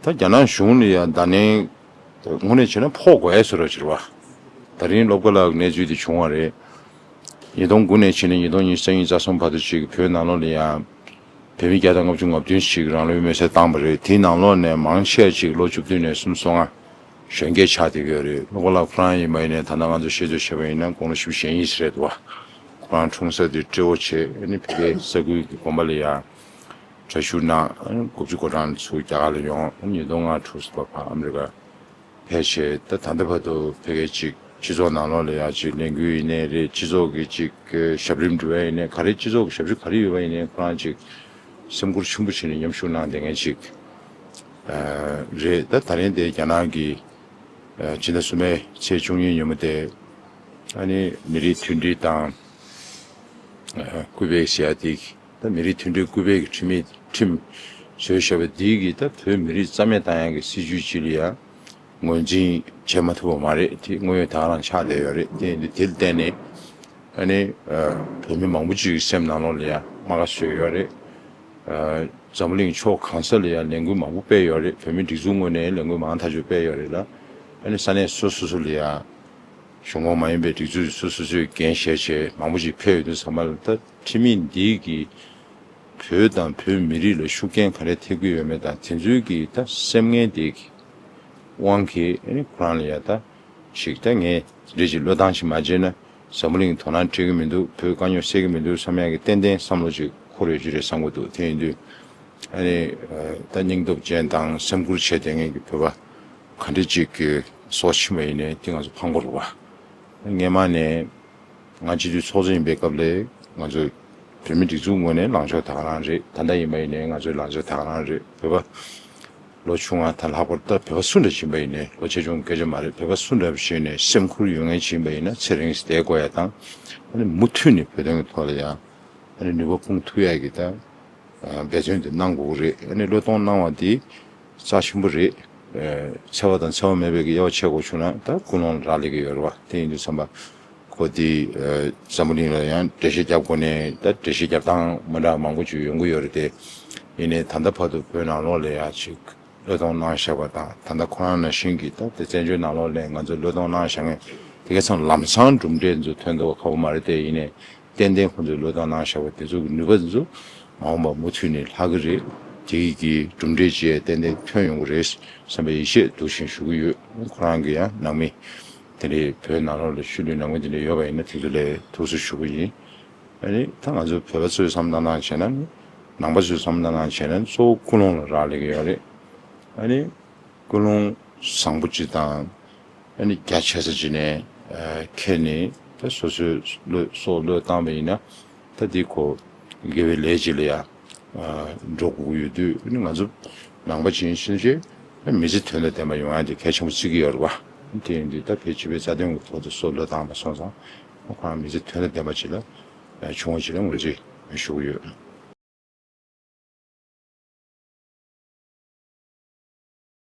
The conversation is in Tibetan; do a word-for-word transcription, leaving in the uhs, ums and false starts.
ད་རྒྱ་ནག་གཞུང་ལ་ཡང་ད་ནས་དངོས་གནས་བྱས་ན་ཕོག་དགོས་ཡ་བཟོ་འདྲ་ཅིག་རེད་བ། ད་རིང་སློབ་གྲྭ་ལ་གནས་ཚུལ་དེ་བྱུང་བ་རེད། ཉིས་སྟོང་དགུ་ནས་བྱས་ནས་ཉིས་སྟོང་ཉི་ཤུ་རྩ་གཉིས་རྩ་གསུམ་བར་དུ་ཅིག་བོད་ནང་ལོགས་ལ་ཡང་བོད་མི་བརྒྱ་དང་ལྔ་བཅུ་ང་བདུན་ཞིག་རང་ལུས་མེར་སྲེག་བཏང་བ་རེད། དེའི་ནང་ལོགས་ནས་མང་ཆེ་བ་ཅིག་ལོ་བཅུ་བདུན་ནས་སུམ་ཅུ་སོ་ལྔ་གཞོན་སྐྱེས་ཆགས་བསྡད་ཀྱི་ཡོད་རེད། སློབ་གྲྭ་ལ་ཁོ་རང་ཡིན་པ་ཡིན་ནའི་ད་ལྟ་ང་ཚོ་ཤེས་ཚོད་བྱས་པ་ཡིན་ན་དགུང་ལོ་བཞི་བཅུ་ཞེ་གཉིས་རེད་འདུག་བ། ཁོ་རང་འཁྲུངས་ས་དེ་སྤྲེའུ་བྱས་ཨ་ནི་བོད་པའི་ས་ཁུལ་གྱི་དགོན་པ་ལ་ཡང་གྲྭ་ཞུགས་གནང་། དགུ་བཅུ་གོ་གྲངས་ཚུར་རྒྱ་གར་ལ་ཡོང་། ཉིས་སྟོང་ལྔ་དྲུག་ཙམ་པ་ཕར་ཨ་མི་རི་ཀ་ཕེབས་བྱས། ད་ད་ལྟ་བར་དུ་ཕ་གིའི་ཅིག་སྤྱི་ཚོགས་ནང་ལོགས་ལ་ཡང་ཅིག་ལས་འགུལ་ཡིན་ནའི་རེད། སྤྱི་ཚོགས་ཀྱི་ཅིག་ཞབས་རིམ་སྒྲུབ་ཡ་ཡིན་ནའི་ག་རེ་སྤྱི་ཚོགས་ཀྱི་ཞབས་ཞུ་ག་རེ་ཡོད་པ་ཡིན་ནའི་ཁོ་རང་ཅིག་སེམས་ཁུར་ཆེན་པོ་བྱས་ནས་མཉམ་ཞུགས་གནང་བསྡད་མཁན་ཅིག་རེད། ད་ད་རིང་དེ་རྒྱ་ནག་གི་ཕྱི་ཟླ་གསུམ་པའི་ཚེས་བཅུ་གཉིས་ཉིན་མོ་དེ་ཨ་ནི་མི་རིགས་མཐུན་སྒྲིལ་དང་སྐུལ་སྤེལ་ཟེར་ཡ་དེ། ད་མི་རིགས་མཐུན་སྒྲིལ་སྐུལ་སྤེལ་གྱི་ཁྲིམས་མི་ཁྲིམས་བཟོས་བཞག་པ་འདི་གིས་ད་བོད་མི་རིགས་རྩ་མེད་བཏང་ཡག་གི་སྲིད་ཇུས་ཅིག་ལ་ཡང་ངོས་འཛིན་བྱེད་མ་ཐུབ་པ་མ་རེད། དེ་དངོས་ཡོད་ད་ག་རང་ཆགས་བསྡད་ཡོད་རེད། དེ་ཡིན་དུས་དེ་ལ་བརྟེན་ནས་ཨ་ནི་བོད་མི་མང་པོ་ཅིག་གི་སེམས་ནང་ལོགས་ལ་ཡང་རྨ་ཁ་བཟོས་ཡོད་རེད། འཛམ་བུ་གླིང་ཕྱོགས་གང་ས་ལ་ཡང་ལས་འགུལ་མང་པོ་སྤེལ་ཡོད་རེད། བོད་མི་སྒྲིག་འཛུགས་ངོས་ནས་ལས་འགུལ་མང་ཐག་ཆོད་སྤེལ་ཡོད་རེད་ལ། ཨ་ནི་ས་གནས་སོ་སོ་སོ་ལ་ཡང་གཞུང་འབངས་མ་ཡིན་པའི་སྒྲིག་འཛུགས་སོ་སོ་སོས་འགན་བཞེས་བྱས་མང་པོ་ཞིག་ཕེབས་ཡོད་དུས་ཙམ་པ་ལ། ད་ཁྲིམས་མི་འདིས་ཀྱིས་བོད་དང་བོད་མི་རིགས་ལ་ཤུགས་རྐྱེན་ག་རེ་ཐེབས་ཀྱི་ཡོད་མེད་དང་དེ་ཚོའི་གི་ད་སེམས་ངན་དེ་གི་དབང་གིས་ཨ་ནི་ཁོ་རང་ལ་ཡ་ད་ཞིག་ད་ངས་རེ་ཞིག་བློས་བཏང་ཞིག་མ་བྱས་ན་འཛམ་བུ་གླིང་དོ་སྣང་སྤྲད་ཀྱི་མི་འདུག་བོད་དཀའ་རྙོག་སེལ་གྱི་མི་འདུག་བསམ་ཡག་གི་ཏན་ཏན་བསམ་བློ་ཅིག་འཁོར་ཡོད་ཀྱི་རེད་བསམ་གྱི་འདུག་དེ་ཡིན་དུས་ཨ་ནི་ད་སྙིང་སྟོབས་ཅན་དང་སེམས་ཁུར་བྱས་བསྡད་མཁན་གྱི་བོད་པ་ག་འདྲ་ཅིག་གི་སྲོག་ཕྱིན་པ་ཡིན་ནའི་དེ་ང་ཚོ་ཕངས་པོ་རེད་བ། སྔས་མ་ནས་ང་སྤྱི་འཐུས་ཚོགས་གཙོ་ཡིན་པའི་སྐབས་ལས་ང་ཚོ་བོད་མི་སྒྲིག་འཛུགས་ངོས་ནས་ལངས་ཕྱོགས་ད་ག་རང་རེད། ད་ལྟ་ཡིན་པ་ཡིན་ནའི་ང་ཚོའི་ལངས་ཕྱོགས་ད་ག་རང་རེད། བོད་པ་ལོ་ཆུང་བ་དང་ལྷག་པར་ད་བོད་པ་སུ་འདྲ་ཞིག་ཡིན་པ་ཡིན་ནའི་ལོ་ཆེ་ཆུང་སྐད་ཆ་མ་རེད། བོད་པ་སུ་འདྲ་ཞིག་ཡིན་ནའི་སེམས་ཁུར་ཡོད་མཁན་ཞིག་ཡིན་པ་ཡིན་ན་ཚེ་རིང་ཞིག་བསྡད་དགོས་ཡ་དང་། ཨ་ནི་མུ་མཐུད་ནས་བོད་དོན་གྱི་ཐོག་ལ་ཡང་ཨ་ནི་ནུས་པ་སྤུངས་ཐུབ་ཡ་གི་ད་འབད་བརྩོན་དེ་གནང་དགོས་ཀྱི་རེད། ཨ་ནི་བློས་གཏོང་གནང་བ་དེ་རྩ་ཆེན་པོ་རེད། འཚེ་བ་དང་འཚེ་བ་མེད་པའི་གི་དབྱེ་བ་ཕྱེ་དགོས་བྱུང་ན་ད་ཀུན་སློང་ལ་རག་ལས་ཀྱི་ཡོད་རེད་བ། དེ་ཡིན་དུས་ཙམ་པ་ཁོ་དེ་འཛམ་བུ་གླིང་ལ་ཡང་འགྲེལ་བཤད་རྒྱབ་དགོས་ནས་ད་འགྲེལ་བཤད་རྒྱབ་སྟངས་མི་འདྲ་མང་པོ་ཅིག་ཡོང་གི་ཡོད་རེད་དེ། ཡིན་ནའི་ད་ལྟ་བར་དུ་བོད་ནང་ལོགས་ལ་ཡང་ཅིག་བློས་གཏོང་གནང་བཞག་པ་དང་། ད་ལྟ་ཁོ་རང་ནང་བཞིན་གྱི་ད་དེ་བཙན་བྱོལ་ནང་ལོགས་ལ་ང་ཚོས་བློས་གཏོང་གནང་བཞག་མཁན་དེ་ག་ཚང་ལམ་སང་གྲུབ་འབྲས་ཚོ་ཐོན་ཐུབ་པ་ཁག་པོ་མ་རེད་དེ། ཡིན་ནའི་ཏན་ཏན་ཁོང་ཚོས་བློས་གཏོང་གནང་བཞག་པ་དེ་ཚོ་གི་ནུས་པ་དེ་ཚོ་མ་འོངས་པ་མུ་མཐུད་ནས་ལྷག་གི་རེད། དེ་གི་གི་གྲུབ་འབྲས་ཅིག་ཏན་ཏན་ཐོན་ཡོང་གི་རེད་བསམ་པའི་ཡིད་ཆེས་འདུག་བཞིན་ཞུ་གི་ཡོད། ཁོ་རང་གི་ཡང་ནང་མི་དེ་འདྲའི་བོད་ནང་ལོགས་ལ་ཤུལ་ལུས་ནང་མི་དེ་འདྲ་ཡོད་པ་ཡིན་ན་དེ་ཚོ་ལ་ཐུགས་གསོ་ཞུ་གི་ཡིན། ཨ་ནི་ད་ང་ཚོ་བོད་པ་ཚོའི་བསམ་བློ་བཏང་བྱས་ན་ནི། ནང་པ་ཚོའི་བསམ་བློ་བཏང་བྱས་ན་ནི་གཙོ་བོ་ཀུན་སློང་ལ་རག་ལས་ཀྱི་ཡོད་རེད། ཨ་ནི་ཀུན་སློང་བཟང་པོ་ཅིག་དང་། ཨ་ནི་རྒྱ་ཆེ་ས་ཅིག་ནས་ཨ་ཁྱེར་ནས་ད་སོ་སོའི་བློས་སྲོག་བློས་བཏང་བ་ཡིན་ན། ད་འདི་ཁོ་དགེ་བའི་ལས་ཅིག་ལ་ཡང་ཨ་འགྲོ་དགོས་ཀྱི་ཡོད་དུས། ཨ་ནི་ང་ཚོ་ནང་པ་ཅིག་ཡིན་ཕྱིན་ཆད་ཨ་མི་ཚེ་དོན་དང་ལྡན་པ་ཡོང་ཡ་དེ་གལ་ཆེན་པོ་བརྩི་གི་ཡོད་རེད་བ། དེ་ཡིན་དུས་ད་ཕལ་ཆེ་བའི་རྩ་དོན་གྱི་ཐོག་ཏུ་སྲོག་བློས་བཏང་བ་སོང་ཙང་། ཁོ་རང་མི་ཚེ་དོན་དང་ལྡན་པ་ཅིག་ལ་ཨ་བྱུང་བ་ཅིག་ལ་ངོས་འཛིན་ཞུ་གི་ཡོད།